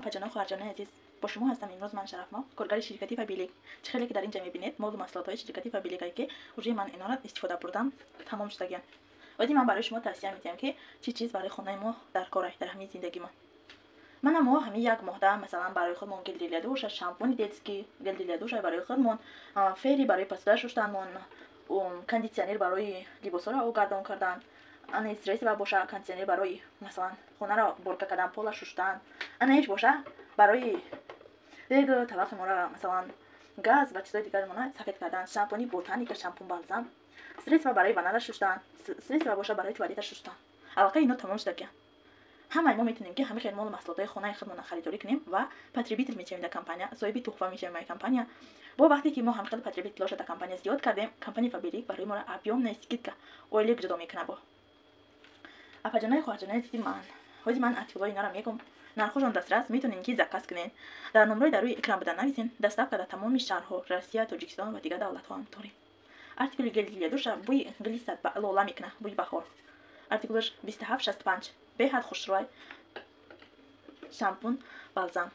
Апаҷоно, хоҳарҷонои азиз, бо шумо ҳастам имрӯз ман Шарафмо, коргари ширкати Фабилик. Чӣ хеле ки дар инҷа мебинед, молу маҳсулотҳои ширкати Фабиликае ки уже ман инора истифода бурдам, тамом шудагиам. Оди ман барои шумо тавсия медиҳам, ки чӣ чиз барои хонаи мо дар кор дар ҳамин зиндагӣ мо. Мана мо ҳамин як моҳда, масалан, барои худмон гель для душа, шампуни детский, гель для душа барои худмон, Фейри барои посуда шуштанмон, кондитсионер барои либосҳоро гардон кардан, ана средства боша, кондитсионер барои, масалан, хонаро уборка кардан, пола шуштан, ана иш боша барои дег табақи моро, масалан, газ ва чизои дигари мона сафед кардан, шампуни Ботаника, шампун балзам, средства барои ваннара шуштан, средства боша барои туалета шуштан. Аллакай ино тамом шудагиям. Ҳамаи мо метавонем, ки ҳамин хел молу маҳсулотҳои хонаи худмона харидорӣ кунем ва потребитель мешавем дар компания, соҳиби туҳфа мешавем дар компания. Бо вақте ки мо ҳамин хел потребителоша дар компания зиёд кардем, компания Фабилик барои моро объемная скидка, ойлик ҷудо мекунад. Бо апаҷонои, хоҳарҷонои азизи ман, ҳози ман артикулҳои инора мегум, нархошон дастрас, метавонем, ки заказ кунед. Дар номрои дар рӯи экран буда нависен, доставка дар тамоми шаҳрҳо Россия, Тоҷикистон ва дигар давлатҳо ҳам дорем. Артикули гель для душа бӯи глисад лола мекунад, бӯи баҳор. Артикулаш 2765, беҳад хушрӯй. Шампун балзам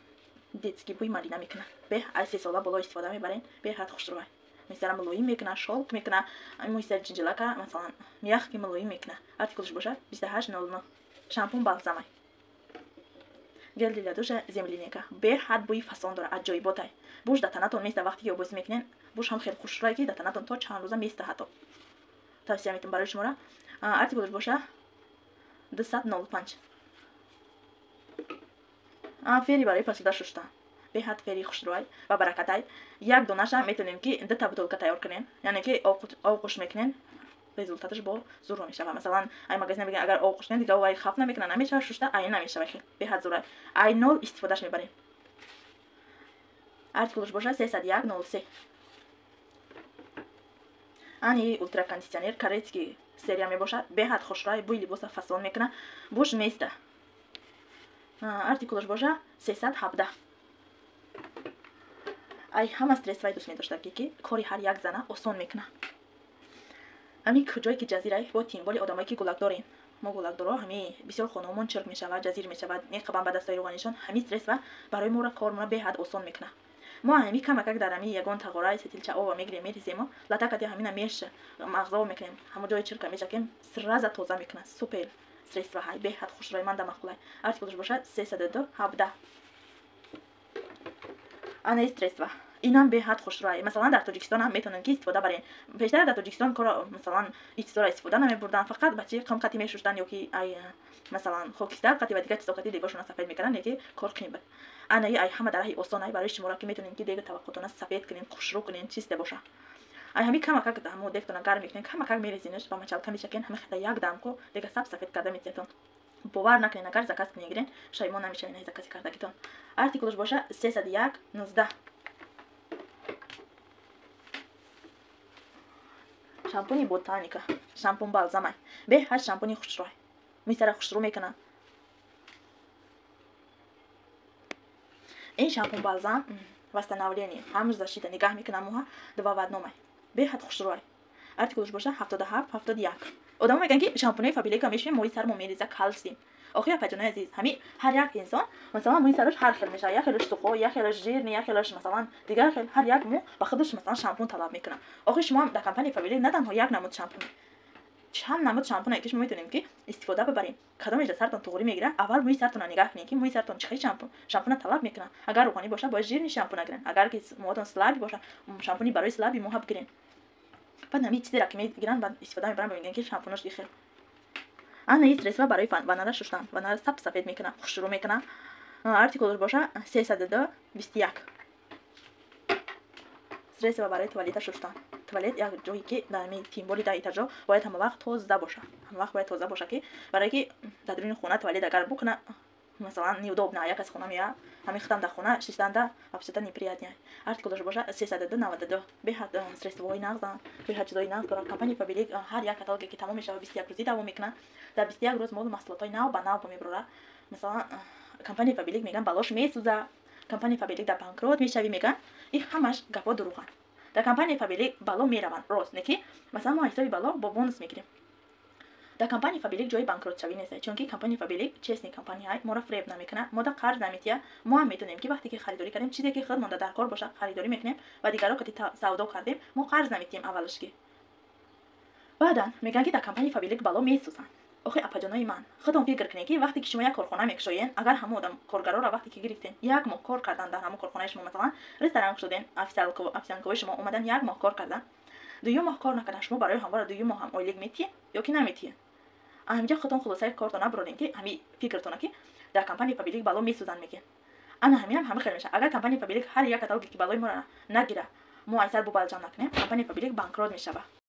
детский бӯи малина мекунад, беҳ аз 3 сола боло истифода мебарем, беҳад хушрӯй. Мӯйсара мулоим мекунад, шёлк мекунад, мӯйсари ҷинҷилака, масалан, мягкий, мулоим мекунад. Артикулаш бошад 2809, шампун балзамай. Гель для душа земляника беҳад бӯи фасон дорад, аҷоиботай. Буш дар танатон места, вақте ки обозӣ мекунен, буш ҳам хеле хушрӯй, ки дар танатон то чанд рӯза места. Ҳатто тавсия метавон барои шуморо. Артикулаш боша 205. Фери барои посуда шуштан, беҳад Фери хушрӯй ва баракатай. Як донаша метавонем, ки дута бутылка тайёр кунем, яъне ки овқуш мекунем, результаташ бо зурро мешава. Масалан, ай магазин мегӯян, агар овқуш кунем, дига вай хаф намекунад, намешава, шушта ай намешава. Хел беҳад зурай, ай нол истифодаш мебарем. Артикулаш боша 30103. Ани ультракондитсионер корейский серия мебошад, беҳад хушрӯй, бӯи либоса фасон мекунад, буш места. Артикулаш боша 317. Ай ҳама средстваи дӯст медоштагӣ, ки кори ҳар як зана осон мекунад. Ҳамин куҷое ки ҷазирай, бо тем более одамое ки гулак дорем, мо гулакдоро, ҳами бисёр хонаҳомон чирк мешавад, ҷазир мешавад, меқабанд ба дастҳои рӯғанишон. Ҳамин средства барои моро кормона беҳад осон мекунад. Мо ҳами камакак дар ҳами ягон тағораи сетилча ова мегирем, мерезему, латакати ҳамина меш мағзо мекунем, ҳамон ҷои чирка мечакем, сразу тоза мекунад. Супер средства ҳай, беҳад хушрӯй, манда маъқулай. Артикулаш бошад 30217. Ана средства, инам беҳад хушрӯй. Масалан, дар Тоҷикистон ҳам метавонем, ки истифода барем. Пештар дар Тоҷикистон коро, масалан, ин чизҳоро истифода намебурданд, фақат ба чи қумқати мешуштанд ё ки ай, масалан, хокистар қати ва дигар чизо қати либосшона сафед мекарданд, леки кор қиин буд. Анаи ай ҳама дар раҳи осонай барои шуморо, ки метавонем, ки дега таваққутона сафед кунем, хушрӯ кунем, чисте боша. Ай ҳами камакак ҳамо дегтона гарм мекунем, камакак мерезинаш, ба мочалка мешакен, ҳами хата як дамко дега саб сафед карда метиҳатон. Бовар накунед, агар заказ кунед, гирен, пушаймон намешавед ай закази кардагитон. Артикулаш боша 30119. Шампуни Ботаника, шампун балзамай, беҳад шампуни хушрӯй, мӯйсара хушрӯ мекунад. Ин шампун балзам восстановление, ҳам защита нигаҳ мекунад мӯҳа, два в одном, беҳад хушрӯй. Артикулаш боша 7771. Одамо мегӯянд, ки шампунои Фабилика мешӯем, мӯи сармо мереза, калсим. Охи, апаҷонои азиз, ҳами ҳар як инсон, масалан, мӯи сараш ҳар хел мешавад: як хелаш сухо, як хелаш жирный, як хелаш, масалан, дигар хел. Ҳар як мӯ ба худаш, масалан, шампун талаб мекунад. Охи, шумо дар компанияи Фабилик на танҳо як намуд шампун, чанд намуд шампуне, ки шумо метавонем, ки истифода бибарем. Кадомеш дар сартон туғрӣ мегирад, аввал мӯи сартонро нигаҳ кунед, ки мӯи сартон чӣ хел шампуна талаб мекунад. Агар рӯғанӣ бошад, бояд жирный шампуна гирен, агар ки мӯҳотон слабый бошад, шампуни барои слабый мӯҳа бигирен. Баъд ҳамин чизеро ки мегиранд, баъд истифода мебаранд, мегӯянд, ки шампунаш ихел. Ана ин средства барои ваннара шуштан, ваннара саб сафед мекунад, хушрӯ мекунад. Артикулаш боша 30221. Средства барои туалета шуштан. Туалет як ҷое, ки дар ҳамин, тем более дар этажо, бояд ҳамавақт тоза боша, ҳамавақт бояд тоза боша, ки барое ки дар дуруни хона туалет агар букуна, масалан, неудобно, як аз хона меояд, ҳамин худам дар хона шиштанда вообще-то неприятно. Артикулаш боша 30292. Беҳад средствоҳои нағзанд, беҳад чизои нағз дорад компания Фабилик. Ҳар як каталоге ки тамом мешавад, 21 рӯзӣ давом мекунад. Дар 21 рӯз молу маҳсулотҳои нав ба нав мебарорад. Масалан, компания Фабилик мегӯянд, балош месӯза, компания Фабилик дар банкрот мешавӣ мегӯянд. Ин ҳамаш гапҳо дурӯғанд. Дар компания Фабилик бало мераванд, рост не, ки масалан мо ҳисоби бало бо бонус мегирем. Дар компанияи Фаберлик ҷои банкротшавӣ нест, чунки компанияи Фаберлик честный компания, моро фреб намекунад, мода қарз наметиҳад. Мо ҳам метонем, ки вақте ки харидорӣ кардем, чизе ки худмонда дар кор боша, харидорӣ мекунем ва дигарро кати савдо кардем, мо қарз наметиҳем аввалаш ки. Баъдан мегӯянд, ки дар компанияи Фаберлик бало месӯзанд. Охи, апаҷонои ман, худтон фикр кунед, ки вақте ки шумо як корхона мекушоед, агар ҳамон одам коргароро вақте ки гирифтен, як моҳ кор кардан дар ҳамон корхонаи шумо, масалан, ресторан кушоден, официанткаҳои шумо омадан, як моҳ кор кардан, дуюм моҳ кор накардан, шумо барои ҳамвора дуюм моҳ ҳам ойлик метиҳед ё ки наметиҳед? Ҳаминҷа худтон хулосаи кортон набурорем, ки ҳами фикртона, ки дар компанияи Фаберлик бало месӯзанд, мегӯянд. Ана ҳаминам ҳама хел мешавад. Агар компанияи Фаберлик ҳар як каталоге ки балои моро нагира, мо айсар бу бал ҷамъ накунем, компанияи Фаберлик банкрот мешавад.